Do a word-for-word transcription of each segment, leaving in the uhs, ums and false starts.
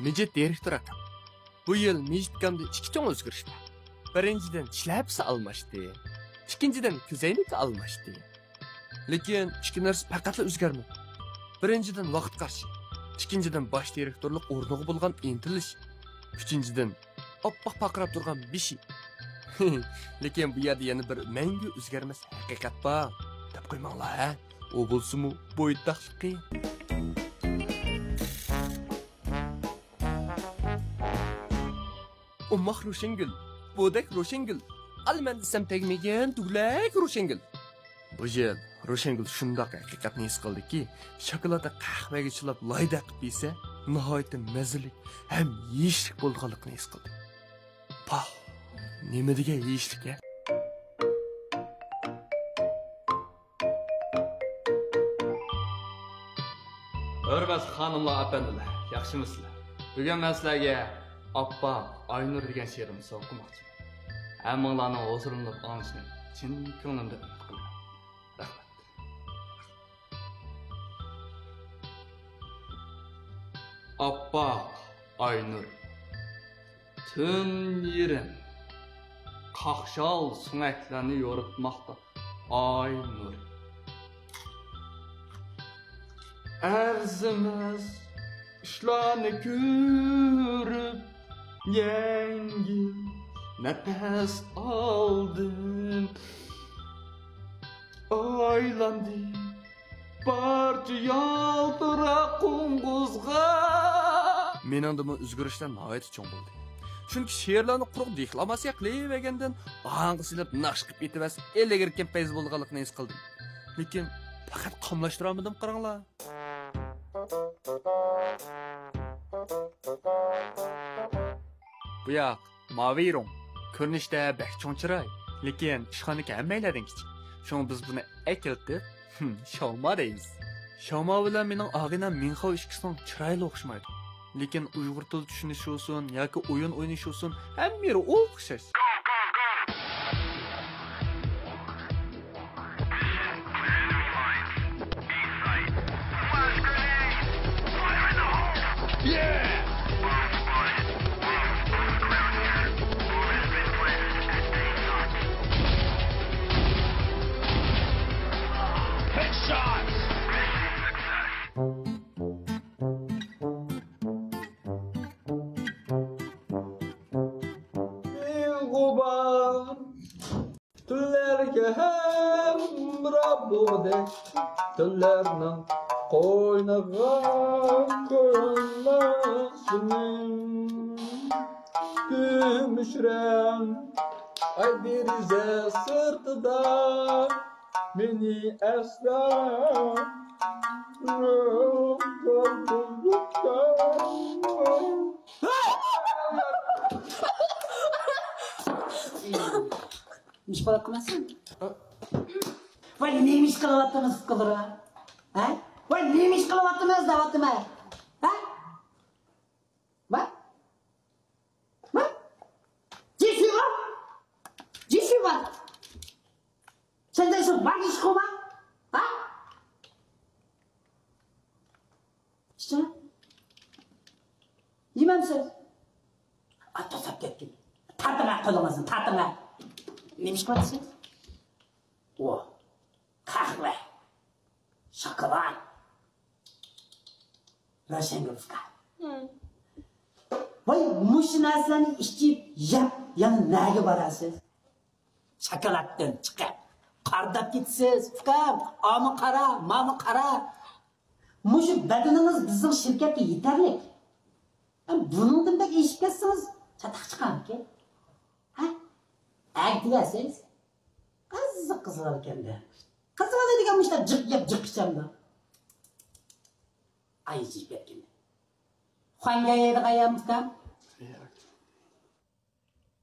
مىجىت دىرېكتور ئاكام. بۇ يىل مىجىت ئاكامدا ئىككى چوڭ ئۆزگىرىش بار. بىرىنچىدىن، شىلەپىسى ئالماشتى. ئىككىنچىدىن، كۆزەينىكى ئالماشتى. لېكىن ئىككى نەرسە پەقەتلا ئۆزگەرمىدى. بىرىنچىدىن، ۋاقىت قارىشى. ئىككىنچىدىن، باش دىرېكتورلۇق ئورنىغا بولغان ئىنتىلىش. ئۈچىنچىدىن، ئاپئاق پارقىراپ تۇرغان بېشى. لېكىن بۇ يەردە يەنە بىر مەڭگۈ ئۆزگەرمەس ھەقىقەت بار، دەپ قويماڭلار ھە. ئۇ بولسىمۇ بويتاقلىقى. ئوماق روشەنگۈل، بۇدەك روشەنگۈل، ئالىمەن دېسەم تەگمىگەن تۈگلەك روشەنگۈل. بۇ يىل روشەنگۈل شۇنداق ھەقىقەتنى ھېس قىلدىكى، شاكىلاتنى قەھۋەگە چىلاپ لايداق قىلىپ يېسە، ناھايىتى مەززىلىك ھەم يېيىشلىك بولىدىغانلىقىنى ھېس قىلدى. پاھ، نېمە دېگەن يېيىشلىك ھە؟ ھۆرمەتلىك خانىملار، ئەپەندىلەر، ياخشىمۇسىلەر؟ بۈگۈن مەن سىلەرگە ئاپپاق ئاينۇر دېگەن شېئىرىمنى سوۋغا قىلماقچىمەن. ھەممىڭلارنىڭ ھۇزۇرۇمدىن ئاڭلىشىنى چىن كۆڭلۈمدىن ئۈمىد قىلىمەن. رەھمەت. ئاپپاق ئاينۇر. تۈن يېرىم قاقشال سۆڭەكلەرنى يورۇتماقتا ئاي نۇرى. ئەرزىمەس ئىشلارنى كۆرۈپ، يەڭگىل نەپەس ئالدىم. ئايلاندى پارچە يالتىراق قوڭغۇزغا. مېنىڭدىمۇ ئۆزگىرىشلەر ناھايىتى چوڭ بولدى. چۈنكى شېئىرلارنى قۇرۇق دېكلاماتسىيە قىلىۋەرگەندىن، ئاھاڭغا سېلىپ ناخشا قىلىپ ئېيتىۋەرسە ئىلگىرىكى پەيزى بولىدىغانلىقىنى ھېس قىلدىم. لېكىن پەقەت قاملاشتۇرالمىدىم، قاراڭلار. بۇ ياق ماۋىرۇڭ. كۆرۈنۈشتە بەك چوڭ چىراي، لېكىن ئىشخانىدىكى ھەممەيلەردىن كىچىك. شۇڭا بىز بۇنى ئەكېلىتىپ، شاۋما دەيمىز. شاۋما بىلەن مېنىڭ ئاغىنەم مىڭخاۋ ئىككىسىنىڭ چىرايلىرى ئوخشىمايدۇ. لېكىن ئۇيغۇر تىلى چۈشىنىشى بولسۇن ياكى ئويۇن ئوينىشى بولسۇن، ھەممە يېرى ئوخشاش. تۈنلەرگە ھەمراھ بولدى، تۈنلەرنىڭ قوينىغا كۆيمەسمەن. كۈمۈش رەڭ ئاي دېرىزە سىرتىدا مېنى ئەسلا نېمە ئىش قىلىۋاتىمىز؟ ۋاي، نېمە ئىش قىلىۋاتىمىز، قىزلار؟ ھە؟ ۋاي، نېمە ئىش قىلىۋاتىمىز دەۋاتىمەن. ھە؟ ۋاي. ۋاي. جېسى بار. جېسى بار. سەندە شۇ بار ئىش قىلما. ھە؟ ئىچىڭ. يېمەمسىز؟ ئات توساپ كەتكىن. تارتىڭە قولىڭىزنى، تارتىڭە. نېمە ئىش قىلىۋاتىسىز؟ ئۇ، قەھۋە، شوكولاد، روشەنگۈل ئۇكا. ۋاي، مۇشۇ نەرسىلەرنى ئىچىپ، يەپ، يەنە نەگە باراسىز؟ شاكىلاتتىن چىقىپ، قارىداپ كېتىسىز، ئۇكام. ئامۇ قارا، مامۇ قارا. مۇشۇ بەدىنىڭىز بىزنىڭ شىركەتكە يېتەرلىك. بۇنىڭدىن بەك ئېشىپ كەتسىڭىز، چاتاق چىقارمىكىن؟ ھە؟ ئەگىۋەرسىز. قىزىق قىزىۋالىكەن-دە. قىزىۋالىدىكەن مۇشۇنداق جىق يەپ، جىق ئىچەمدۇ؟ ئاي، ئېشىپ كەتكەن. خۇەنگەي يەيدىغان يەم ئۇكام.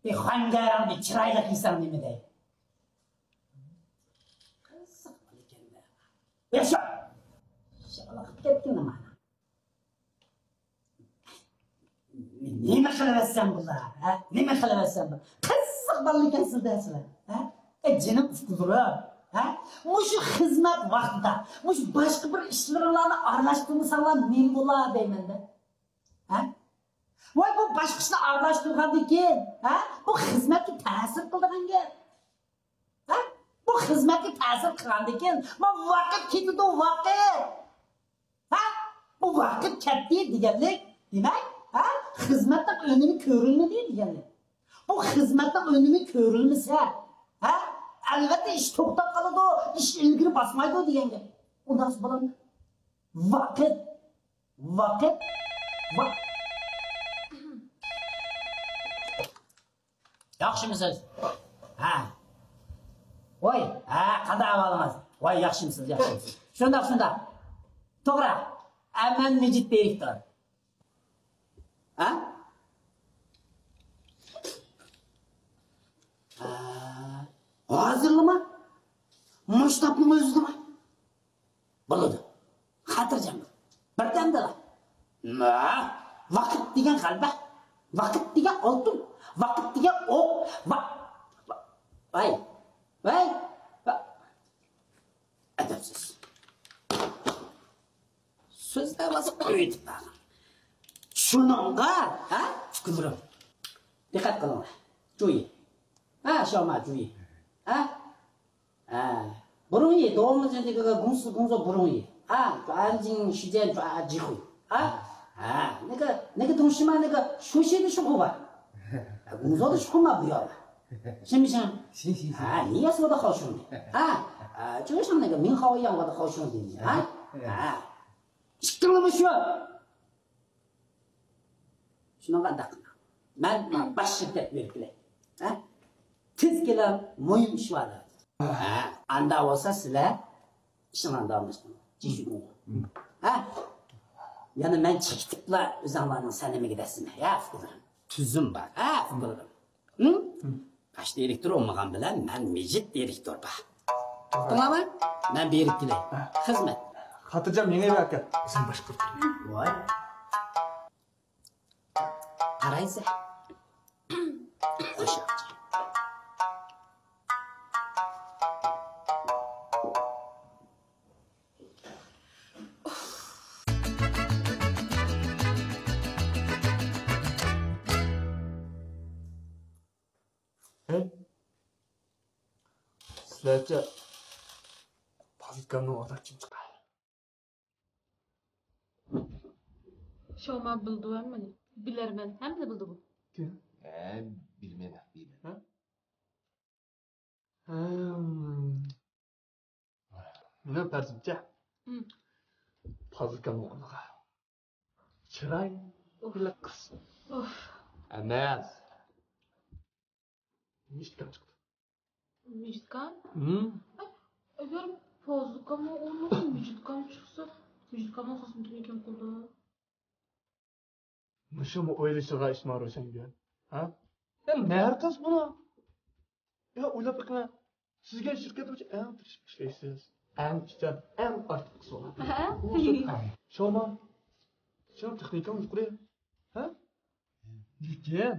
ئى، خۇەنگەرەڭنى چىرايلىق يېسەڭ نېمە دەي؟ قىزىق بالىكەن-دە. ياشا! شالاق كەتكىنى مانا. نېمە قىلىۋەتسەم بۇلار، ھە؟ نېمە قىلىۋەتسەم بۇلار؟ قىزىق بالىكەنسىز-دە سىلەر، ھە؟ ئە، جېنىم ئۇقىدۇرۇ، ھە؟ مۇشۇ خىزمەت ۋاقتىدا، مۇشۇ باشقا بىر ئىشلىرىڭلارنى ئارىلاشتۇرمىساڭلار نېمە بولا دەيمەن-دە، ھە؟ ۋاي، بۇ باشقا ئىشنى ئارىلاشتۇرغاندىن كېيىن، ھە؟ بۇ خىزمەتكە تەسىر قىلىدىغان گەپ. ھە؟ بۇ خىزمەتكە تەسىر قىلغاندىن كېيىن، ما ۋاقىت كېتىدۇ، ۋاقىت. ھە؟ بۇ ۋاقىت كەتتى دېگەنلىك، دېمەك، ھە؟ خىزمەتنىڭ ئۈنۈمى كۆرۈلمىدى دېگەنلىك. بۇ خىزمەتنىڭ ئۈنۈمى كۆرۈلمىسە، ھە؟ ئەلۋەتتە ئىش توختاپ قالىدۇ، ئىش ئىلگىرى باسمايدۇ دېگەن گەپ. ئۇنداقسا بولامدۇ؟ ۋاقىت، ۋاقىت، ۋاق-، ياخشىمۇسىز؟ ھە. ۋاي، ھە، قانداق ئەھۋالىڭىز؟ ۋاي، ياخشىمۇسىز، ياخشىمۇسىز؟ شۇنداق، شۇنداق. توغرا. ئە، مەن مىجىت دىرېكتور. ھە؟ ھە. ھازىرلىما؟ مۇشۇ تاپنىڭ ئۆزىدىما؟ بولىدۇ. خاتىرجەم بول. بىردەمدىلا. نە؟ ۋاقىت دېگەن غەلىبە. ۋاقىت دېگەن ئالتۇن. ۋاقىت دېگەن ئوق. ۋا-، ۋا-، ۋاي. ۋاي. ۋا-، ئەدەپسىز. سۆزلەۋاتسا ئۆيدە بار. شۇنىڭغا، ھە، ئۇكىلىرىم. دىققەت قىلىڭلار. جۇيى. ھە، شاۋما جۇيى. ھە؟ 啊，不容易，多么这个公司工作不容易啊，抓紧时间抓机会啊，啊，那个那个东西嘛，那个熟悉的生活吧，工作的时候嘛不要了，行不行？行行行。啊，你也是我的好兄弟啊，啊，就像那个明浩一样，我的好兄弟啊，啊，听了没有？ شۇنىڭغا ئانداق قىلىڭ. مەن مانا باش شىركەت بېرىپ كېلەي. ھە؟ تېز كېلىڭ، مۇھىم ئىش بار. ھە، ئاندا بولسا سىلەر ئىشىڭلارنى داۋاملاشتۇرۇڭ. جىشۇڭ. ھە؟ يەنە مەن چېكىتىپلا ئۆزۈڭلارنىڭ سەنىمىگە دەسسىمە. ھە، ئۇكىلىرىم. تۈزۈم بار. ھە، ئۇكىلىرىم. ھە؟ باش دىرېكتور بولمىغان بىلەن مەن مىجىت دىرېكتور بار. توغرا. مەن بېرىپ كېلەي. ھە. خىزمەت. خاتىرجان، مېڭىۋەر ئاكا. ئۆزۈم باشقۇرۇپ تۇرىمەن. ۋاي. قارايسە. خوش. ھەي، سىلەرچە پازىكاننىڭ ئورنىدا كىم چىقار؟ شاۋما بىلىدۇ ھەممىنى. بىلەرمەن، ھەممىنى بىلىدۇ بۇ. كىم؟ ھە، بىلمەيمەن، بىلمەيمەن. ھە؟ ھەم. مېنىڭ پەرىزىمچە، ھىم. پازىكاننىڭ ئورنىغا چىرايلىق قىز. ئۇف. ئەمەس. مىجىتكام چىقتى. مىجىتكام؟ ھىم. ئەگەر پازىكاننىڭ ئورنىغا مىجىتكام چىقسا، مىجىتكامنىڭ خىزمىتىنى كىم قىلىدۇ؟ مۇشۇمۇ ئويلىشىدىغان ئىشما روشەنگۈل؟ ھە؟ يا نەرقىز بۇنىڭ؟ يا ئويلاپ بېقىڭ، سىزگە شىركەت بويىچە ئەڭ تىرىشىپ ئىشلەيسىز، ئەڭ ئىشچان، ئەڭ ئاكتىپ قىز بولغان. ھە؟ شۇڭا، شۇڭا تېخنىكىڭ يۇقىرى. ھە؟ لېكىن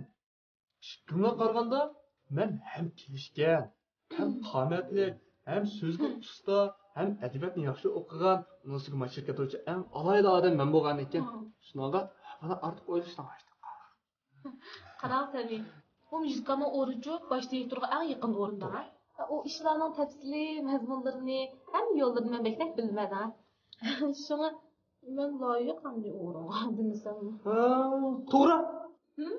ئىشىكىڭلار قارىغاندا، مەن ھەم كېلىشكەن، ھەم قامەتلىك، ھەم سۆزگە ئۇستا، ھەم ئەدەبىياتنى ياخشى ئوقۇغان، ئۇنىڭ ئۈستىگە مانا شىركەت بويىچە ئەڭ ئالاھىدە ئادەم مەن بولغانىكەن. شۇنىڭغا مانا ئارتۇق ئويلىشىڭ. قاراڭ سەمىم، بۇ مىجىتكامنىڭ ئورنىچۇ باش دىرېكتورغا ئەڭ يېقىن ئورۇندا. ئۇ ئىشلارنىڭ تەپسىلىي مەزمۇنلىرىنى، ھەممە يوللىرىنى مەن بەكرەك بىلمەن. شۇڭا مەن لايىق ئەمدى ئورۇنغا دېمىسەم. ھە، توغرا. ھىم؟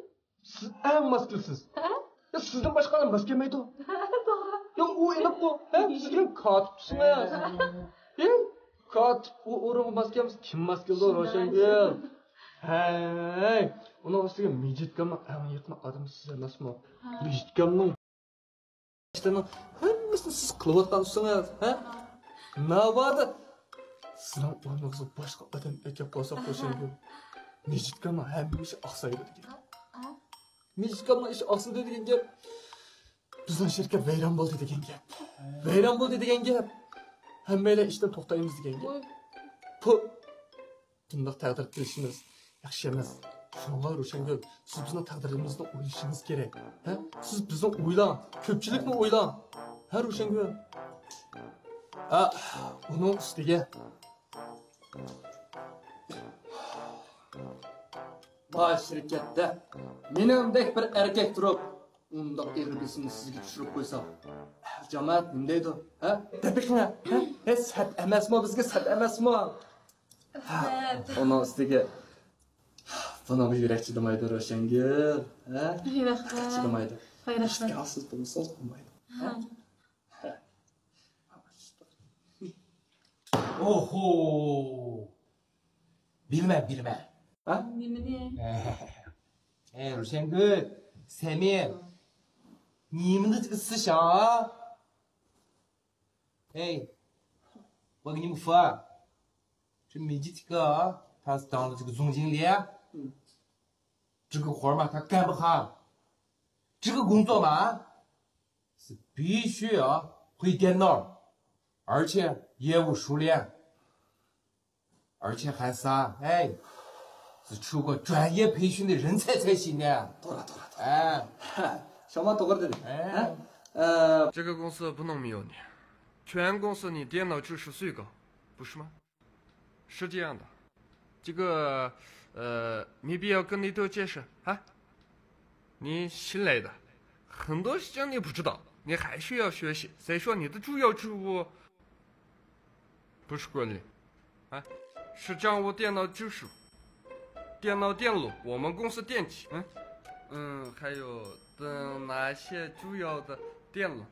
سىز ئەڭ ماس كېلىسىز. ھە؟ يا، سىزدىن باشقا ئادەم ماس كەلمەيدۇ. توغرا. يا، ئۇ ئېنىققۇ. ھە، سىز دېگەن كاتىپسىز. ھە؟ ھە؟ كاتىپ ئۇ ئورۇنغا ماس كەلمىسە، كىم ماس كېلىدۇ، شۇنداق. روشەنگۈل؟ ھەي، ئۇنىڭ ئۈستىگە مىجىتكامنىڭ ئەڭ يېقىن ئادىمى سىز ئەمەسمۇ؟ ھە. مىجىتكامنىڭ ئىشلارنىڭ ھەممىسىنى سىز قىلىۋاتقان ئۈستىڭىز، ھە؟ ناۋادا سىزنىڭ ئورنىڭىزغا باشقا ئادەم ئەكەپ قالساق، روشەنگۈل، مىجىتكامنىڭ ھەممە ئىشى ئاقسايدۇ دېگەن. مىجىتكامنىڭ ئىشى ئاقسىدى دېگەن گەپ، بىزنىڭ شىركەت ۋەيران بولدى دېگەن گەپ. ۋەيران بولدى دېگەن گەپ، ھەممەيلەن ئىشتىن توختايمىز دېگەن گەپ. بۇ بۇنداق تەقدىر قىلىشىمىز ياخشى ئەمەس. شۇڭا روشەنگۈل، سىز بىزنىڭ تەقدىرىمىزنى ئويلىشىڭىز كېرەك. ھە؟ سىز بىزنى ئويلاڭ، كۆپچىلىكنى ئويلاڭ. ھە، روشەنگۈل؟ ھە، ئۇنىڭ ئۈستىگە ما شىركەتتە مېنىڭدەك بىر ئەركەك تۇرۇپ، ئۇنداق ئېغىر بېسىمنى سىزگە چۈشۈرۈپ قويسا، جامائەت نېمە دەيدۇ؟ ھە؟ دەپ بېقىڭە. ھە؟ ھە، سەت ئەمەسمۇ بىزگە، سەت ئەمەسمۇ؟ ھە، ئۇنىڭ ئۈستىگە بۇنىڭغا يۈرەك چىدىمايدۇ، روشەنگۈل. ھە؟ ۋاي، رەھمەت. چىدىمايدۇ. ۋاي، رەھمەت. ئىشتىكاسىز بولمىسىڭىز بولمايدۇ. ھە؟ ھە. ئوھو! بىلمە، بىلمە. ھە؟ نېمىنى؟ ئەي، روشەنگۈل، سەمىم. نېمىنى ئىسسىش ھا؟ ھەي، بۇ نېمە فا؟ 这没几个，他是当了这个总经理，这个活儿嘛，他干不好，这个工作嘛，是必须要会电脑，而且业务熟练，而且还是啊，哎，是受过专业培训的人才才行的。 توغرا، توغرا، توغرا. 哎， شامان توغرا دېدى. 哎， ھە؟ ئە، 这个公司不能没有你，全公司你电脑知识最高，不是吗？是这样的，这个，呃，没必要跟你多解释啊。你新来的，很多事情你不知道，你还需要学习。再说你的主要职务不是管理，啊，是掌握电脑技术、电脑电路，我们公司电器，嗯，嗯，还有等那些主要的电路。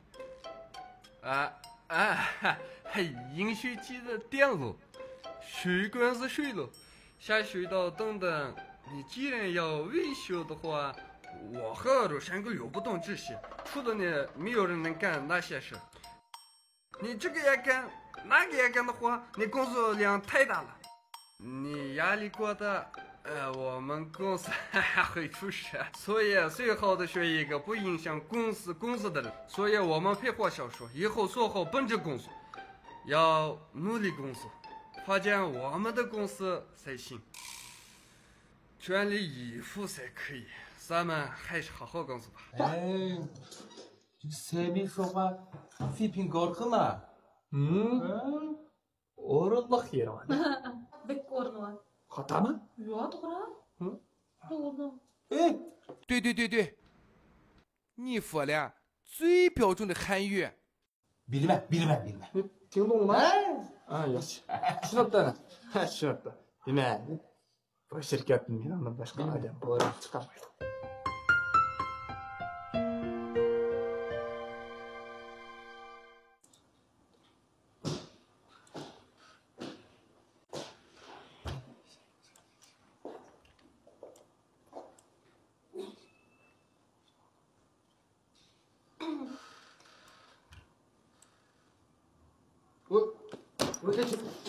啊，啊，还有饮水机的电路，水管子水路，下水道等等。你既然要维修的话，我和罗山哥又不懂这些，除了你，没有人能干那些事。你这个也干，那个也干的话，你工作量太大了。 你压力过大，呃，我们公司会出事。所以最好的选一个不影响公司工作的人。所以我们配合销售，以后做好本职工作，要努力工作，发展我们的公司才行，全力以赴才可以。咱们还是好好工作吧。哎，这个三明说话水平高着呢。嗯。嗯。 ئورۇنلۇق يېرى بار. بەك ئورنى بار. خاتامۇ؟ ياق، توغرا. توغرا. 对对对对，你说了最标准的汉语。 بىلىمەن، بىلىمەن، بىلىمەن. 听懂了吗？ ھە، ياخشى. چۈشىنىپتۇ، ئانا. ھە، چۈشىنىپتۇ. دېمەك، بۇ شىركەتتىن مېنىڭدىن باشقا ئادەم بۇرۇن چىقالمايدۇ.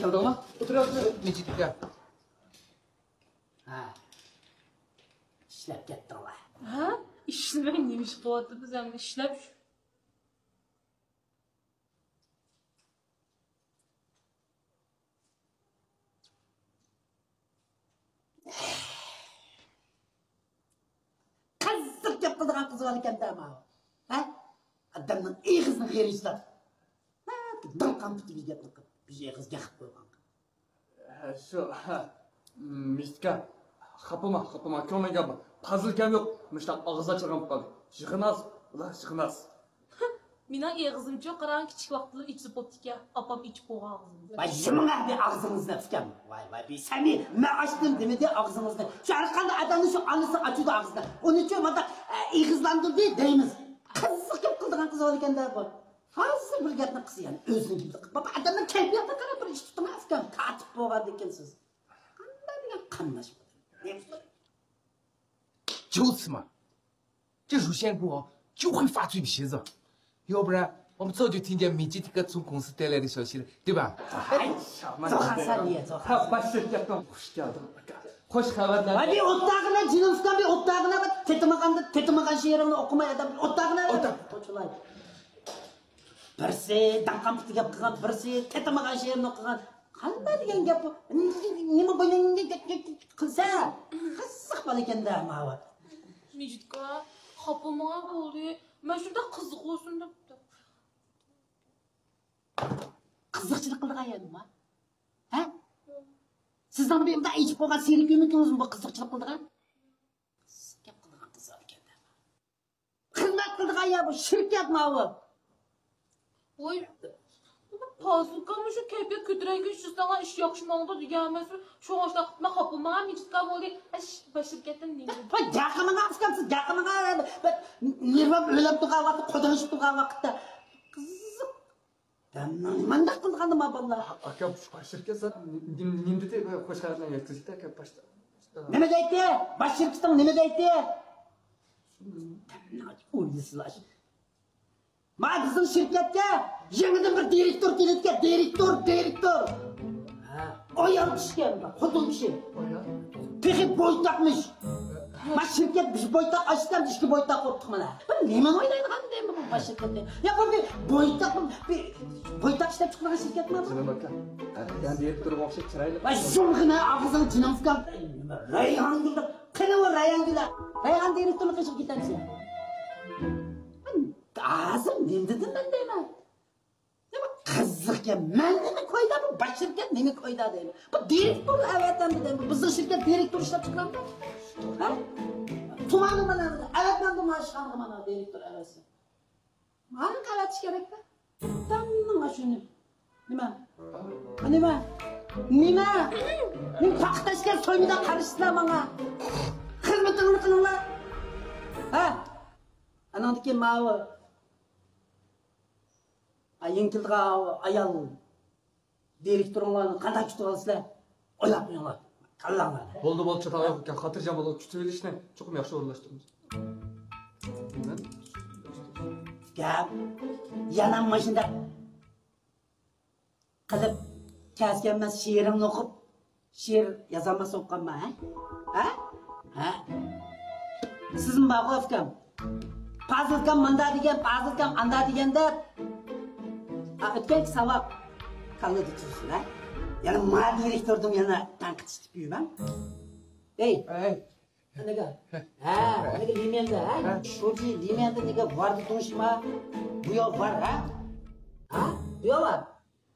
كەلدىڭلار؟ ئولتۇر، ئولتۇر، مىجىتكە. ھە. ئىشلەپ كەتتىڭلار. ھە؟ ئىشلىمەي نېمە ئىش قىلىۋاتىمىز ئەمدى؟ ئىشلەپ شۇ. قىزىق گەپ قىلىدىغان قىز بار ئىكەن-دە ماۋۇ. ھە؟ ئادەمنىڭ ئېغىزىنى غېرىچلاپ. ھە، دىڭ قامپىتى بىر گەپنى قىلىپ، بىر ئېغىز گەپ قىلىپ قويغان. ھە، شۇ، ھە. مىجىتكە، خاپىما، خاپىما، كۆڭلۈڭگە ئالما. پازىل كەم يوق، مۇشۇنداق ئاغزى ئاچىلغان بولۇپ قالدى. يىغىناس، ئۇلار يىغىناس. مېنىڭ ئېغىزىمچۇ، قاراڭ، كىچىك ۋاقتىدىلا ئېچىلىپ بوپتىكەن. ئاپام ئېچىپ قويغان ئاغزىمنى. ۋاي، يۇمۇڭ ئەمدى ئاغزىڭىزنى ئۇكام. ۋاي، ۋاي، بى سەمى، مەن ئاچتىم دېمىدى ئاغزىڭىزنى. شۇ ھەر قانداق ئادەمنىڭ شۇ ئانىسى ئاچىدۇ ئاغزىنى. ئۇنىڭ ئۈچۈن مانداق، ئە، ئېغىزلاندۇردى دەيمىز. قىزىق گەپ قىلىدىغان قىز بولىكەن-دە بۇ. ھازىر بىر گەپنى قىلسا يەنە ئۆزىنىڭ گېپىنى قىلىپ، بابا، ئادەمنىڭ كەيپىياتىغا قاراپ بىر ئىش تۇتۇڭ ئۇكام. كاتىپ بولغاندىكىنسىز. قانداق دېگەن قانداش بۇ؟ 就是嘛，这乳腺不好就会发作的鞋子，要不然我们早就听见米吉特哥从公司带来的消息了，对吧？ ھەي، زوخا سەن يە، زوخا. ھە، باش شىركەتتىن خۇش كەلدىڭ، ئاكا. خۇش خەۋەرلەر. ۋاي، بىر ئوتتاغىنا، جېنىم ئۇكام، بىر ئوتتاغىنا، تېتىمىغاندا، تېتىمىغان شېئىرىڭنى ئوقۇماي ئادەم، بىر ئوتتاغىنا. ئوتتاغ. قوچۇلاي. بىرسى داڭقان پۇتى گەپ قىلغان، بىرسى تېتىمىغان شېئىرنى ئوقۇغان. قانداق دېگەن گەپ بۇ؟ نېمە بۇ؟ قىلسا، قىزىق بالا ئىكەن-دە ماۋۇ. مىجىتكا، خاپىماڭ بولدى. مەن شۇنداق قىزىق بولسۇن دەپ. قىزىقچىلىق قىلىدىغان يەرمۇ؟ ھە؟ سىزنىڭ بۇ يەردە ئېچىپ قويغان سېرىك ئۆمىكىڭىزمۇ بۇ قىزىقچىلىق قىلىدىغان؟ قىلىدىغان يا بۇ شىركەت ماۋۇ. ۋاي، پازىلكاممۇ شۇ كەيپىيات كۆتۈرەلگۈچ، سىزدىن ئىش ياخشى ماڭىدۇ دېگەن ئەمەسمۇ؟ شۇڭا شۇنداق قىلىپ مەن خاپا بولماڭ، مىجىتكا بولدى. ئەش، باش شىركەتتىن نېمە؟ ۋاي، گەقىمىڭ ئۇكام، سىز گەقىمىڭ، بىر نېرۋام ئۆلۈپ تۇرغان ۋاقىتتا، قودۇرۇشۇپ تۇرغان ۋاقىتتا. قىزىق. دەمنىڭ نېمانداق قىلغاندا ما بالىلار؟ ئاكا، شۇ باش شىركەت زات نېمە، نېمە دېدى؟ خوش خەۋەرلەرنى يەتكۈزدى ئاكا، باشتا. نېمە دەيتتى؟ باش شىركىتىڭ نېمە دەيتتى؟ دەمنىڭ ئويلىسىلا. ما بىزنىڭ شىركەتكە يېڭىدىن بىر دىرېكتور كېلىدىكەن، دىرېكتور، دىرېكتور. ھە، ئايال كىشىكەن، خوتۇن كىشى. ئايال؟ تېخى بويتاقمىش. ما شىركەت بىر بويتاق ئاچتىم، ئىككى بويتاق بوپتۇق مانا. بىر نېمە ئويلايدىغان دېدىم بۇ باش شىركەتنى. يا بۇ بىر بويتاق، بىر بويتاق ئىشلەپ چىقىدىغان شىركەتمۇ بۇ؟ جېنىم ئاكا، ھە، يەنە دىرېكتورغا ئوخشاپ چىرايلىق. ۋاي، زۇڭغىنە ئاغزىڭ جېنىڭ ئۇكام. رەيھان گۈلى، قېنى ئۇ رەيھان گۈلى؟ رەيھان دىرېكتورنى قېشىغا كېتەمسىز؟ ھازىر نېمە دېدىم مەن دەيمەن؟ نېمە قىزىقكەن، مەن نېمە كويدا، بۇ باش شىركەت نېمە كويدا دەيمەن. بۇ دىرېكتور ئەۋەتەمدى دەيمەن. بىزنىڭ شىركەت دىرېكتور ئىشلەپ چىقىرامدۇ؟ ھە؟ تۇمانغا مانا ئەۋەتمەمدۇ مانا ئىشخانىغا مانا دىرېكتور ئەۋەتسە؟ مانا ئەۋەتىش كېرەكتە. دەمنىڭ شۇنى. نېمە؟ نېمە؟ نېمە؟ نېمە پاختا ئىشكەن سويمىدا قارىشىسىلەر ماڭا؟ خىزمىتىڭلار قىلىڭلار. ھە؟ ئاناڭدىن كېيىن ماۋۇ. ئا، يېڭى كېلىدىغان ئايال دىرېكتورۇڭلارنى قانداق كۈتۈۋالىسىلەر؟ ئويلاپ قويۇڭلار، كاللاڭلارنى. بولدى، بولدى، چاتاق يوق ئىكەن. خاتىرجەم بولۇڭ، كۈتۈۋېلىشنى چوقۇم ياخشى ئورۇنلاشتۇرىمىز. گەپ يەنە ماشىنىدا قىلىپ، كەس-كەلمەس شېئىرىڭنى ئوقۇپ، شېئىر يازالماس بولۇپ قالما، ھە؟ ھە؟ ھە؟ سىزمۇ بارغۇ ئۇكام. پازىلكام مۇندا دېگەن، پازىلكام ئاندا دېگەن دەپ. ئا، ئۆتكەنكى ساۋاق كاللىدا تۇرسۇن، ھە؟ يەنە ما دىرېكتوردىن يەنە تەنقىد ئىشلىتىپ يۈرمەڭ. ئەي. ئەي. نېگە؟ ھە، نېگە لىميەندە، ھە؟ شۇجى لىميەندە نېگە ۋاردى دۇڭشىما؟ بۇيا ۋار، ھە؟ ھە؟ بۇيا ۋار.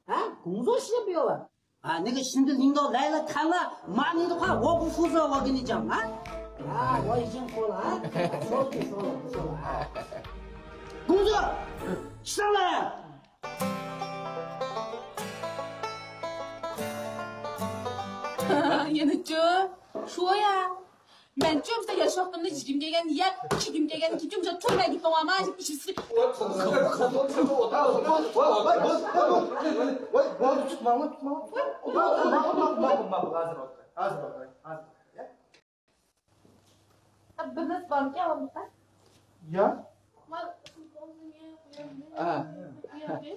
ھە؟ گۇڭزو شىنە بۇيا ۋار. ھە، نېگە شىندى لىڭگاۋ لايلا كانلا مانىدۇ خا ۋو بۇ فۇزا ۋاگىنى جاڭ، ھە؟ ھە، ۋاي جىڭ قول، ھە؟ شول كى، شول، شول، ھە؟ گۇڭزو! ئىشلەڭلار! يەنىچۇ؟ شۇ يا. مەنچۇ بىزدە ياش ۋاقتىمدا يېگۈم كەلگەننى يەپ، كىيگۈم كەلگەننى كىيگۈم، شۇ تۇرماي گېپىڭ بارما؟ ئىچىمسىز. ۋاي، ۋاي، ۋاي، تۇتماڭلار، تۇتماڭلار. ھازىر، ھازىر، ھازىر. بىر نەرسە بارمىكەن، ئالدىقتا؟ يا. ھە.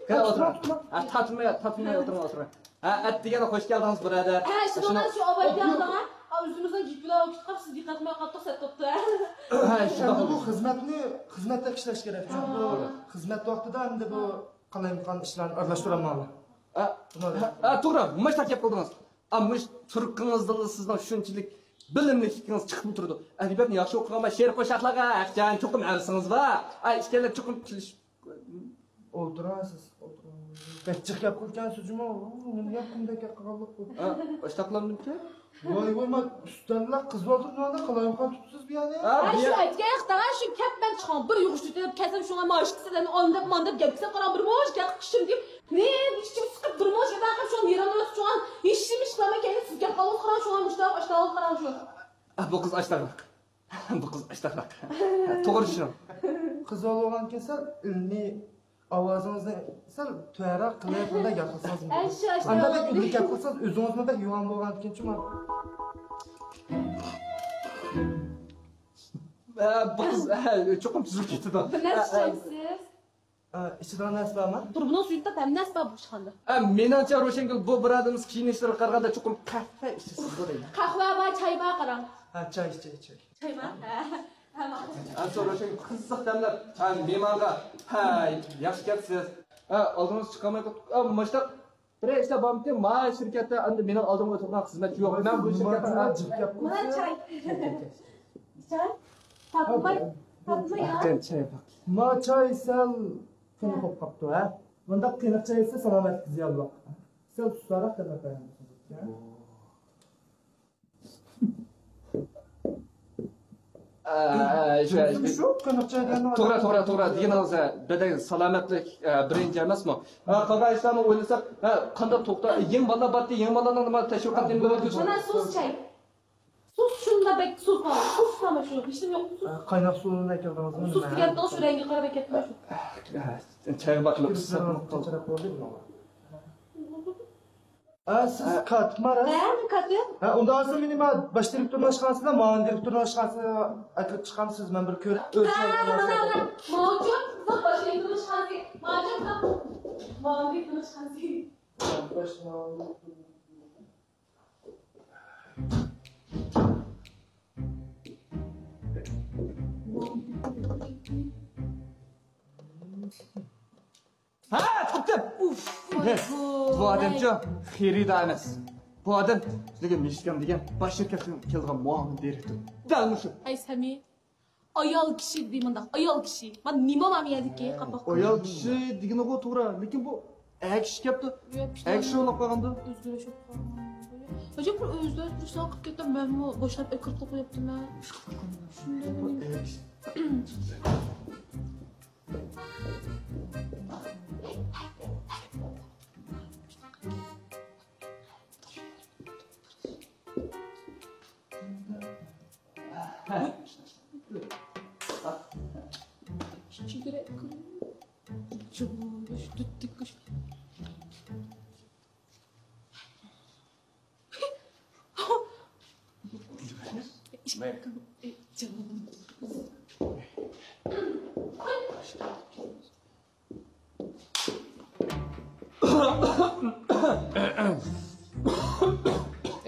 كەل، ئولتۇرۇڭ. ھە، تارتىنماي، تارتىنماي ئولتۇرۇڭ، ئولتۇرۇڭ. ھە، ئەتىگەن خوش كەلدىڭىز، بۇرادەر. ھە، شۇنداق شۇ ئاباي كەلدىڭ، ھە؟ ھە، ئۆزىمىزنىڭ گېپىلا كۈتۈپ قاپسىز، دىققەت قىلماي قاپتۇق، سەت بوپتۇ، ھە؟ ھە، شۇنداق. ئەمدى بۇ خىزمەتنى خىزمەتتە ئىشلەش كېرەك. ھە. خىزمەت ۋاقتىدا ئەمدى بۇ قالايمىقان ئىشلارنى ئارىلاشتۇرالماڭلار. ھە، ھە، توغرا، مۇشۇنداق گەپ قىلدىڭىز. ئا، مۇشۇ تۇرقىڭىزدىنلا سىزنىڭ شۇنچىلىك بىلىملىكلىكىڭىز چىقىپ تۇرىدۇ. ئەدەبىياتنى ياخشى ئوقۇغان شېئىر قوشاقلارغا ھەقجان چوقۇم ھەۋىسىڭىز بار. ئا، ئىككىيلەن چوقۇم كېلىشىپ. ئولتۇرۇڭ سىز، ئولتۇرۇڭ. بەك جىق گەپ قىلىدىكەنسىز جۇمۇ. نېمە گەپ، قانداق گەپ قىلغانلىق بۇ؟ ئا، ئاشتاقلامدىمكەن؟ ۋاي، ۋاي، ما ئۈستەملەك قىز بالدۇر نېمانداق قالايمىقان تۇتۇسىز بۇ يەرنى؟ ھە، شۇ ئەتكەن ياقتا، شۇ كەپ مەن چىققان بىر يوغۇش تۆتۈپ كەلسەم، شۇڭا ماۋۇ ئىككىسى سەن ئانداپ مانداپ گەپ قىلسا قاراڭ، بىر موش گەپ قىلىشىم دېيىپ، نېمە ئىچىم سىقىپ بىر موش گەپ قىلىپ، شۇڭا نېرۋامنى ئۆتۈپ، شۇڭا ھېچنېمە ئىش قىلالماي كەينىدە سىز گەپ قىلىۋاتقان قاراڭ، شۇڭا مۇشۇنداق ئاشتاغىلى قاراڭ شۇ. ئە، بۇ قىز ئاشتاقراق. بۇ قىز ئاشتاقراق. توغرا چۈشىنىڭ. قىز بولغانكەن سەل ئىلمىي ئاۋازىڭىزنى سەل تۆۋەنرەك قىلىپ، بۇنداق گەپ قىلسىڭىز. ئەشۇ، ئەشۇ. ئانداق بەك ئۈنلۈك گەپ قىلسىڭىز، ئۆزىڭىزمۇ بەك يوغان بولغاندىكىن شۇڭا. ئە، بۇ قىز، ئە، چوقۇم تۈزۈلۈپ كېتىدۇ. بىر نەرسە ئىچەمسىز؟ ئە، ئىچىدىغان نەرسە بارمۇ؟ تۇرۇبىنىڭ سۈيىدە ھەممە نەرسە بار بۇ ئىشخانىدا. ئە، مېنىڭچە، روشەنگۈل، بۇ بۇرادىرىمىز كىيىنىشلىرىگە قارىغاندا چوقۇم قەھۋە ئىچىسىز بۇ دەيمەن. قەھۋە بار، چاي بار، قاراڭ. ھە، چاي ئىچەي، چاي. چاي بار؟ ھە. ھە، ماقۇل. ئە، سوراش، قىزىق دەملەر. ھە، مېھمانغا. ھە، ياخشى كەپسىز. ھە، ئالدىڭىز چىقالماي قاپتۇ. ھە، مۇشتاق بىر ئىشلار بارمىكىن؟ ما شىركەتتە ئەمدى مېنىڭ ئالدىمغا ئولتۇرغان خىزمەتچى يوق. مەن بۇ شىركەتتە، ھە. مانا چاي. چاي. تاتماي، تاتماي، ھە؟ چاي، چاي. ما چاي سەل قېنىق بولۇپ قاپتۇ، ھە؟ مۇنداق قېنىق چاي ئىچسە سالامەتلىككە زىيانلىق. سەل سۇسراق قېنىق چاي. ھە؟ ئە، ئە، شۇ، شۇ، شۇ، قېنىقچە دېگەن توغرا، توغرا، توغرا دېگىنىڭىز، ئە، بەدەن سالامەتلىك، ئە، بىرىنچى ئەمەسمۇ؟ ھە، قاغا ئىشلارنى ئويلىساق، ھە، قانداق توختاپ، يېڭى بالىلار بارتى، يېڭى بالىلارنىڭ نېمە تەشۋىقات نېمە بولۇپ كەتسۇن؟ مانا سۇس چاي. سۇس شۇنداق بەك سۇس بار. سۇس تاماق شۇ، ھېچنېمە يوق. سۇس. قايناق سۇنى ئەكەلدىڭىزمۇ؟ سۇس دېگەندە شۇ رەڭگى قاراپ ئەكەتتىم شۇ. چايغا باقىلىپ ئىسسىق. ھە، سىز كاتىپما راست؟ ھە، مەن كاتىپ. ھە، ئۇنداق بولسا مېنى ما باش دىرېكتورنىڭ ئاشخانىسىدا، مائۇن دىرېكتورنىڭ ئاشخانىسىغا ئەكىرىپ چىقامسىز؟ مەن بىر كۆرۈپ ئۆلچەپ. ماۋۇچۇ، باش دىرېكتورنىڭ ئاشخانىسى. ماۋۇچۇ، مائۇن دىرېكتورنىڭ ئاشخانىسى. ھە، تاپتىم! ئۇف، بۇ ئادەمچۇ خېرىدار ئەمەس. بۇ ئادەم لېكىن مىشكام دېگەن باش شىركەتتىن كەلگەن مۇئاۋىن دىرېكتور. دەل مۇشۇ. ھەي، سەمى. ئايال كىشى دېدى مۇنداق، ئايال كىشى. مانا نېمە بار مۇ يەردىكى قاپاق؟ ئايال كىشى دېگىنىغۇ توغرا، لېكىن بۇ ئەر كىشى كەپتۇ. ئەر كىشى ئويلاپ قالغاندۇ. ئۆزگىرىش بولۇپ قالغان. ھاجەپ بىر ئۆزگىرىش قىلىپ كەتتى، مەنمۇ بوشاپ ئەكىرتىپ قويۇپتىمەن. شۇنداق.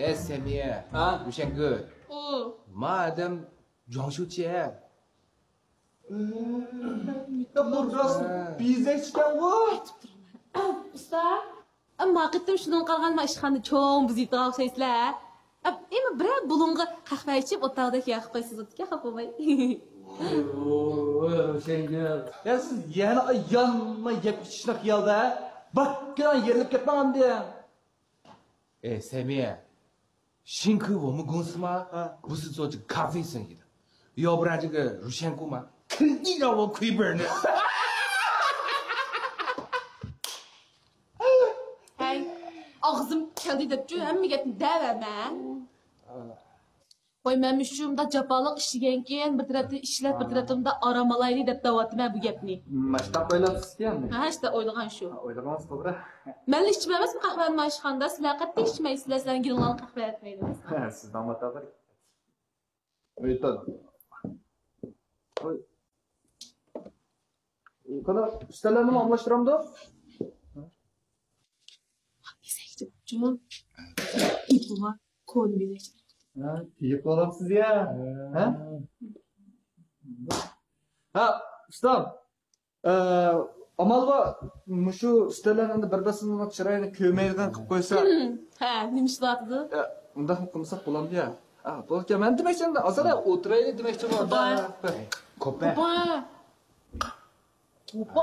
ئەي سەمىيە. ھە؟ گۈشەنگۈل. ئۇ. ما ئادەم جۇاڭشۇچى ھە؟ بۇ راست بېزەكچىكەنغۇ. ئۇستا، ئەمما قېتىم شۇنىڭغا قارىغاندا ئىشخانىدا چوڭ بىز يېتىغان ئوخشايسىلەر. ئەمما بىرەر بۇلۇڭغا قەھۋە ئىچىپ ئولتۇردەك ياقىپ قويسىز ئىكەن، خاپا بولماي. يا سىز يەنە يانماي گەپ ئىچىشنىڭ خىيالىدا، باككىلا يېرىلىپ كەتمەڭ ئەمدى. ئەي سەمىيە، 辛苦我们公司吗？不是做这咖啡生意的，要不然这个乳香菇嘛，肯定让我亏本的。 ھەي، ئاغزىم كەلدى دەپچۇ، ھەممە گەپنى دەۋەرمە. ۋاي، مەن مۇشۇنداق جاپالىق ئىشلىگەنكىن، بىر تەرەپتىن ئىشلەپ، بىر تەرەپتىن ئارام ئالايلى دەپ دەۋاتىمەن بۇ گەپنى. ماشتاق ئويلاپسىزكەن؟ ھە، شۇنداق ئويلىغان شۇ. ھە، ئويلىغىنىڭىز توغرا. مەنلا ئىچمەيمەن قەھۋەنى مانا ئىشخانىدا، سىلەر قەتئىي ئىچمەيسىلەر، سىلەرنىڭ گېلىڭلارغا قەھۋە ئەتمەيدۇ. ھە، سىزنىڭ ماتابىر. ئېيتىڭ. قانداق، ئۈستەللەرنىمۇ ئالماشتۇرامدۇ؟ ھە، تېگىپ بولامسىز يا؟ ھە؟ ھە، ئۇستام. ئە، ئامال بار، مۇشۇ ئۈستەللەرنى بىر بىرسىنىڭ چىرايىنى كۆرمەيدىغان قىلىپ قويسا. ھە، نېمە ئىش بارتىدۇ؟ ئە، ئۇنداقمۇ قىلمىساق بولامدۇ يا؟ ھە، بولىدىكەن. مەن دېمەكچى ئەمدى ئازراق ئولتۇرايلى دېمەكچىمەن. توپا. توپا. توپا.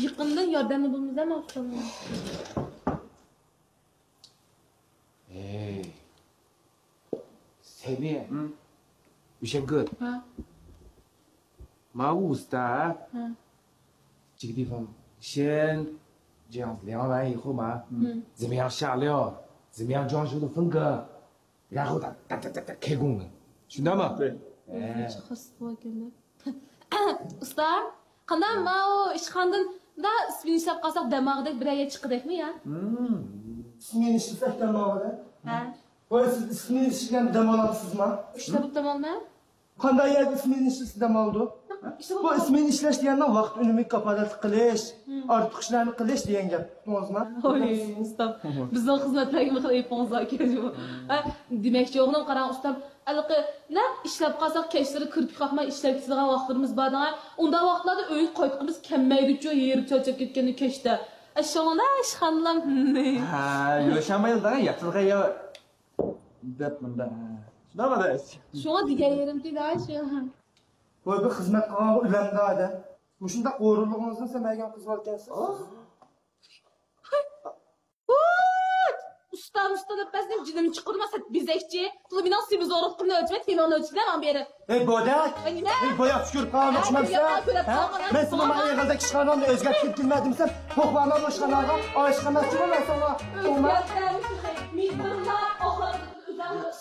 يېقىندىن ياردەمنى بولىمىز دە ماڭا. ھەي. سەمىيە. ھە؟ گۈشەنگۈل. ھە؟ ماۋۇ ئۇستا. ھە. 这个地方先这样子量完以后嘛，嗯。怎么样下料，怎么样装修的风格，然后他他他他他开工了，知道吗？对。哎。 ئۇستا، قانداق ماۋۇ ئىشخانىدىن مۇنداق ئىسمېنا ئىشلەپ قالساق دەم ئالغۇدەك بىرەر يەر چىققۇدەكمۇ يا؟ ئىسمېنا ئىشلىسەك دەم ئالغۇدەك؟ ھە. ۋاي، سىز ئىسمېنا ئىشلىگەندە دەم ئالامسىزما؟ ئىشلەپ دەم ئالىمەن. قانداق يەردە ئىسمېنا ئىشلىسە دەم ئالىدۇ؟ بۇ ئىسمېنا ئىشلەش دېگەننىڭ ۋاقىت ئۈنۈمىگە كاپالەتلىك قىلىش، ئارتۇق ئىشلارنى قىلىش دېگەن گەپ. ئۇقتىڭىزما؟ ھوي، ئۇستام، بىزنىڭ خىزمەتلەرگىمۇ خېلى ئېيىبىڭىز باركەن. ھە، دېمەكچى بولغىنىم، قاراڭ ئۇستام، ھېلىقى نەق ئىشلەپ قالساق، كەچلىرى كىرپىك قاقماي ئىشلەپ كېتىدىغان ۋاقىتلىرىمىز بار دەڭە. ئۇنداق ۋاقىتلاردا ئۆيگە قايتقۇمىز كەلمەيدىچۇ، ھېرىپ چارچاپ كەتكەندە كەچتە. ئە، شۇڭا ئىشخانىلام. ھە، ياشامايلى دەڭە، ياتىدىغان يەر دەپ مۇنداق. شۇنداقمۇ ئاداش؟ شۇڭا دېگەن يېرىمكى دە شۇ. ۋاي، بىر خىزمەت قىلغانغا ئۆلەمدۇ ئادەم. مۇشۇنداق غۇرۇرلۇقىڭىزنى سەمەگەن قىز بالىكەنسىز. ئۇستا، ئۇستا دەپ بەزدىم، جېنىمنى چىقىرما، سەت بېزەكچى. تۇلۇ مېنىڭ سېمىز ئورۇقۇمنى ئۆلچىمەي، تېمىڭنى ئۆلچىدە ماڭا بېرىپ. ئەي بودەك! ئەي نېمە؟ ئەي بوياق چۈشۈرۈپ قالغان ئوخشىمامسەن؟ ھە؟ مەن سېنىڭ ئېغىلدەك ئىشخاناڭنى ئۆزگەرتكىلى كېلمەدىمسەن؟ پوقلارنىڭ ئىشخاناغا ئاشىقىمەن دېمە مەن ساڭا. ئوما.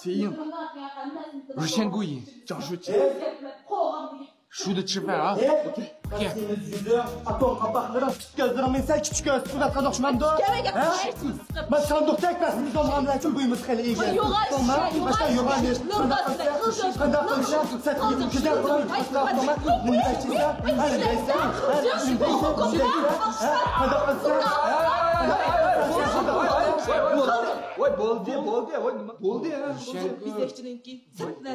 سېيىڭ. روشەنگۈيى، جاڭشۇچى. شۇدا چىفەن ھا. ئوكەي. ئوكەي. سېنى يۈزۈڭ، ئاتوم قاپاقلىرىڭ، تۈك كۆزلىرىڭ مېنى سەل كىچىك كۆرسىتىپ ئاتقان ئوخشىمامدۇ؟ ھە؟ مەن ساندۇقتەك بەسىمىز بولغان بىلەن چۈن بۇيۇمىز خېلى ئىگە. يوغان، باشقا يوغان ئىش. قانداق قىلسا، قانداق قىلسا، سەت گۈزەل قىلىپ ئاتقان مۇنداق چىزسا، ھە، دەيسەن، ھە، ئۈندەيسەن، ئۈندەيسەن، ھە، قانداق قىلسا، ھە، قانداق قىلسا، قانداق قىلسا. ۋاي، بولدى، بولدى، ۋاي، نېمە بولدى، ھە؟ بېزەكچىنىڭكى.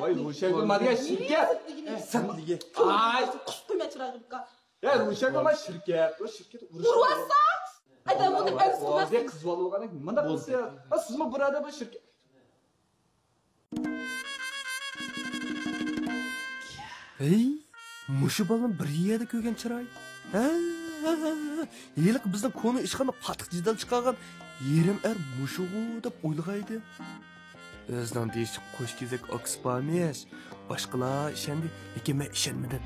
ۋاي، روشەنگۈل، مانا شىركەت. سەتلىگى. ئاي، قۇسۇپ قويما چىرايىمغا. يا، روشەنگۈل، مانا شىركەت، بۇ شىركەت ئۇرۇشۇپ. ئۇرۇۋاتساڭ، ئادەم بۇنى ئەمىس قىلماس. قىز بالا بولغاندىن كېيىن مۇنداق قىلسا. ھە، سىزمۇ بۇرادەر بۇ شىركەت. ھەي، مۇشۇ بالىنى بىر يەردە كۆرگەن چىراي. ھە، ھېلىقى بىزنىڭ كونا ئىشخانا پاتىق جېدەل چىقارغان يېرىم ئەر مۇشۇغۇ دەپ ئويلىغانىدىم. ئۆزىنىڭ دېيىشىچە قوش كېزەك ئاكىسى بارمىش، باشقىلار ئىشەندى، لېكىن مەن ئىشەنمىدىم.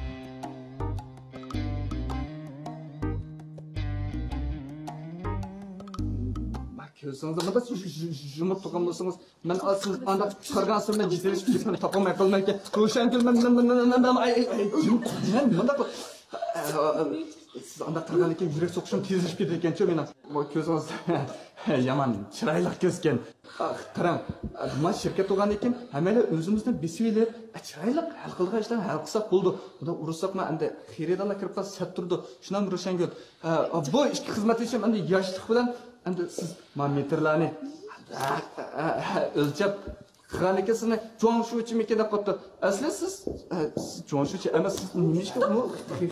كۆرسىڭىز، مۇنداق يۇمۇپ تۇرغان بولسىڭىز، مەن سىز ئانداق چىقارغان سىرنى جېدەللىشىپ كېتىمەن، تاپالماي قالىمەنكەن. روشەنگۈل، مەن، مەن، مەن، مەن، مەن، ئاي، ئاي، ئاي، مەن مۇنداق، سىز ئانداق قىلغاندىن كېيىن يۈرەك سوقۇشۇم تېزلىشىپ كېتىدىكەنچۇ مېنىڭ. بۇ كۆزىڭىز يامان چىرايلىق كۆزكەن. ئاھ، قاراڭ، ما شىركەت بولغاندىن كېيىن ھەممەيلەن ئۆزىمىزنى بېسىۋېلىپ، چىرايلىق ھەل قىلىدىغان ئىشلارنى ھەل قىلساق بولىدۇ. بۇنداق ئۇرۇشساقمۇ ئەمدى خېرىدارلار كىرىپ قالسا سەت تۇرىدۇ. شۇنداقمۇ روشەنگۈل؟ ھە، بۇ ئىككى خىزمەتدىشىم ئەمدى ياشلىق بىلەن ئەمدى سىز ما مېتىرلارنى، ھە، ھە، ھە، ئۆلچەپ قىلغاندىكىن سىزنى جۇاڭشۇچىمىكىن دەپ قويۇپتۇ. ئەسلى سىز، ھە، سىز جۇاڭشۇچى ئەمەس، سىز نېمە ئىشقا بۇ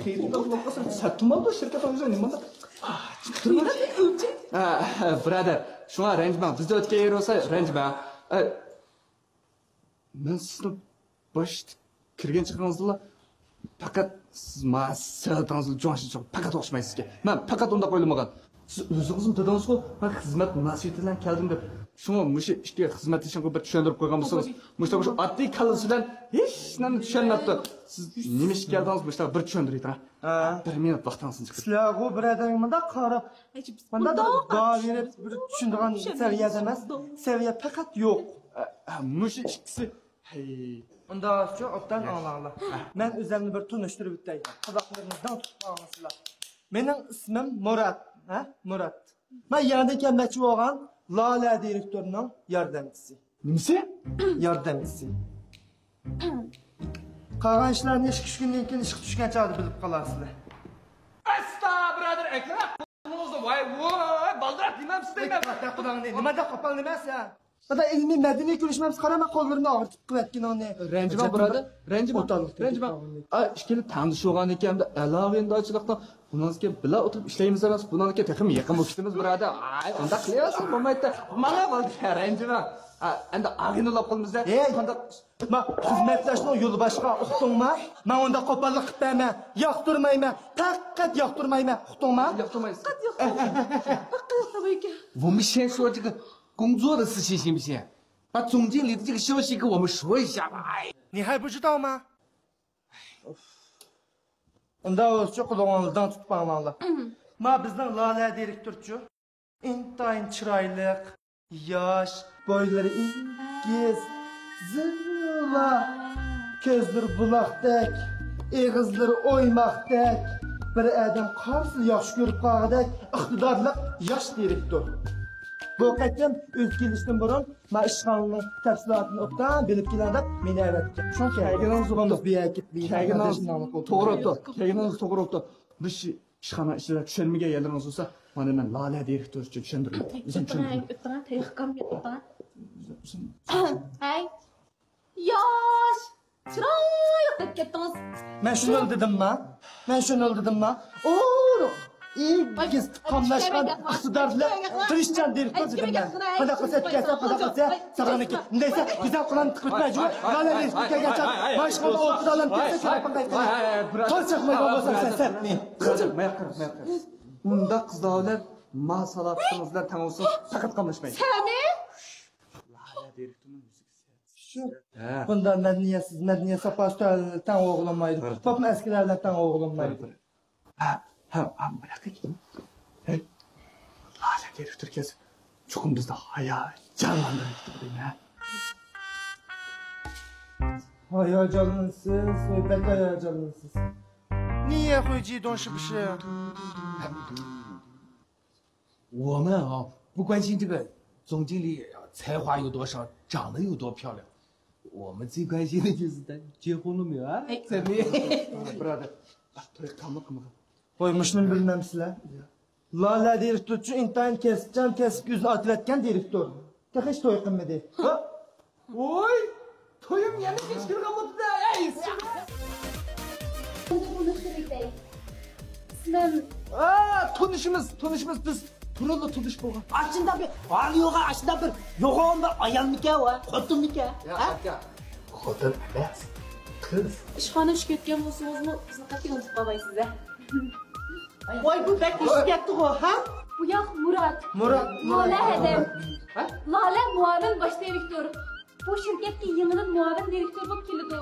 خېرىدار بولۇپ قالسا سەت تۇرمامدۇ شىركەت ئۆزى نېمە بۇنداق؟ ھە، ھە، بۇرادەر، شۇڭا رەنجىمەڭ. بىزدە ئۆتكەن يېرى بولسا رەنجىمەڭ. ھە، مەن سىزنى باشتا كىرگەن چېغىڭىزدىلا پەقەت سىز ما سەۋەتىڭىزلا جۇاڭشىچىغا پەقەت ئوخشىمايسىزكەن. مەن پەقەت ئۇنداق ئويلىمىغان. سىز ئۆزىڭىزمۇ دېدىڭىزغۇ، مەن خىزمەت مۇناسىۋىتى بىلەن كەلدىم دەپ. شۇڭا مۇشۇ ئىككى خىزمەتدىشىڭىزغا بىر چۈشەندۈرۈپ قويغان بولسىڭىز، مۇشۇ، مۇشۇ ئاددىي كاللىسى بىلەن ھېچ نېمىنى چۈشەنمەپتۇ. سىز نېمە ئىشقا كەلدىڭىز، مۇشۇ بىر چۈشەندۈرۈۋېتىڭ. ھە، بىر مىنۇت ۋاقتىڭىزنى چىقىرىپ. سىلەرغۇ بىر ئادەمگە مۇنداق قاراپ، مۇنداق بىر باھا بېرىپ، بىر چۈشىنىدىغان سەۋىيەدە ئەمەس. سەۋىيە پەقەت يوق. ھە، ھە، مۇشۇ ئىككىسى. ھەي. ئۇنداقچۇ، ئوبدان ئاڭلاڭلار. مەن ئۆزۈمنى بىر تونۇشتۇرۇپ ئۆتەي. قۇلاقلىرىڭىزنى داڭ تۇتۇپ ئاڭلىسىلەر. مېنىڭ ئىسمىم مۇرات. ھە، مۇرات. مەن يەنە كەلمەكچى بولغان لالە دىرېكتورنىڭ ياردەمچىسى. نېمىسى؟ ياردەمچىسى. قالغان ئىشلارنى ئىككى، ئۈچ كۈندىن كېيىن ئىشقا چۈشكەن چاغدا بىلىپ قالارسىلەر. ئەستا، بۇرادەر، ئەكرەم، قولىڭىزنى، ۋاي، ۋاي، بالدۇراق دېمەمسىز دەيمەن. قۇداڭنى، نېمانداق قوپال نېمە سەن؟ ئادا ئىلمىي مەدەنىي كۆرۈشمەمسىز، قارا، مەن قوللىرىمنى ئاغرىتىپ قىلىۋەتكىنىڭنى. رەنجىمەڭ، بۇرادەر، رەنجىمەڭ. رەنجىمەڭ. ئا، ئىككىلى تەڭدىشىۋالغاندىن كېيىن ئەمدى ئەلاۋى ئىنداچىلىقتا بۇنىڭدىن كېيىن بىللە ئولتۇرۇپ ئىشلەيمىز ئەمەس، بۇنىڭدىن كېيىن تېخىمۇ يېقىن بولۇپ كېتىمىز، بۇرادەر. ئاي، ئۇنداق قىلىۋەرسەڭ بولمايتتى. ماڭا بولدى، رەنجىمەڭ. ئا، ئەمدى ئاغىنە بولۇپ قالىمىز-دە. ھېي! قانداق؟ ما خىزمەتداشنىڭ يولى باشقا، ئۇقتۇڭما؟ مەن ئۇنداق قوپاللىق قىلىپ بەرمەن. ياقتۇرمايمەن. پەقەت ياقتۇرمايمەن. ئۇقتۇڭما؟ ياقتۇرمايسىز. پەقەت ياقتۇرمايمەن. پەقەت ياقتۇرمايمەن. 我们先说这个工作的事情，行不行？把总经理的这个消息给我们说一下吧。哎。你还不知道吗？ ئۇنداق بولسىچۇ، قۇلىقىڭلارنى داڭ تۇتۇپ ئاڭلاڭلار. ما بىزنىڭ لالە دىرېكتورچۇ. ئىنتايىن چىرايلىق، ياش، بويلىرى ئېگىز، زىللا، كۆزلىرى بۇلاقتەك، ئېغىزلىرى ئويماقتەك، بىر ئادەم قارىسىلا ياخشى كۆرۈپ قالغۇدەك ئىقتىدارلىق ياش دىرېكتور. بۇ قېتىم ئۆزى كېلىشتىن بۇرۇن ما ئىشخانىنىڭ تەپسىلاتىنى ئوبدان بىلىپ كېلىڭ دەپ مېنى ئەۋەتكەن. شۇڭا كەلگىنىڭىز بولدى. بىز بۇ يەرگە كەلگىنىڭىز توغرا بوپتۇ. كەلگىنىڭىز توغرا بوپتۇ. بىر ئىشخانا ئىچىدە چۈشەنمىگەن يەرلىرىڭىز بولسا، مانا مەن لالە دىرېكتور ئۈچۈن چۈشەندۈرىمەن. ئۆتۈڭ، ئۆتۈڭ، تېخىققام ئۆتۈڭ. ھەي، ياش، چىرايلىق دەپ كەتتىڭىز. مەن شۇنى دېدىمما؟ مەن شۇنى دېدىمما؟ ئورۇق، ئېگىز، قاملاشقان، ئىقتىدارلىق، تىرىشچان دىرېكتور دېدىم مەن. قانداق قىلسا كەلسە، قانداق قىلسا ساغلاملىقى. مۇنداق ئىسا، بىزنىڭ قولىمىزنى تىقىپ ئۆتمەيجۇ. لالە دىرېكتور كەلگەن چاغ، ماشىنىدا ئولتۇرالام كەلسە، كېلىپ باقاي. قىلچاقمايدىغان بولسام سەن سەتنى. قىلچاق. ماياق قارا، ماياق قارا. ئۇنداق قىزلار بىلەن ما سالاپىتىڭىز بىلەن تەڭ بولسىڭىز پەقەت قاملاشمايدۇ. سەمى؟ ھە. بۇنداق مەدەنىيەتسىز، مەدەنىيەت ساپاسى تۆۋەن تەڭ ئوغۇلانمايدۇ. توپمۇ ئەسكىلەر بىلەن تەڭ ئوغۇلانمايدۇ. ھە، ھە، ھە، بۇياققا كېلىڭ. ھەي. لالە دىرېكتور كەلسە، چوقۇم بىزنى ھاياجانلاندۇرۇپ كېتىدۇ، ھە؟ ھاياجانلىنىسىز، بەك ھاياجانلىنىسىز. 你也会激动是不是？ 我们啊，不关心这个总经理才华有多少，长得有多漂亮，我们最关心的就是他结婚了没有啊？哎。 Brother، توي قىلدىڭمۇ قىلمىدىڭ؟ ۋاي، مۇشۇنى بىلمەمسىلەر؟ لالە دىرېكتور ئۈچۈن ئىنتايىن كەسىپچان، كەسىپكە ئۆزىنى ئاتىۋەتكەن دىرېكتور. تېخى ھېچ توي قىلمىدى. ھە؟ ۋوي! تويۇم يەنە كەچ كىرگەن بولدى-دە، ئەي! تونۇشتۇرۇپ ئۆتەي. ئىسمىم. ئا، تونۇشىمىز، تونۇشىمىز، بىز بۇرۇنلا تونۇش بولغان. ئاشۇنداق بىر ھالى يوغان، ئاشۇنداق بىر يوغان بىر ئايالمىكەن ۋە خوتۇنمىكەن؟ يا، ھە؟ ئاكا، خوتۇن ئەمەس، قىز. ئىشخانا ئىشكە كەتكەن بولسىڭىزمۇ، بىزنى قەتئىي ئۇنتۇپ قالمايسىز، ھە؟ ۋاي، بۇ بەك ئېشىپ كەتتىغۇ، ھە؟ بۇ ياق مۇرات. مۇرات. لالە ھەدەم. ھە؟ لالە مۇئاۋىن باش دىرېكتور. بۇ شىركەتكە يېڭىدىن مۇئاۋىن دىرېكتور بولۇپ كېلىدۇ.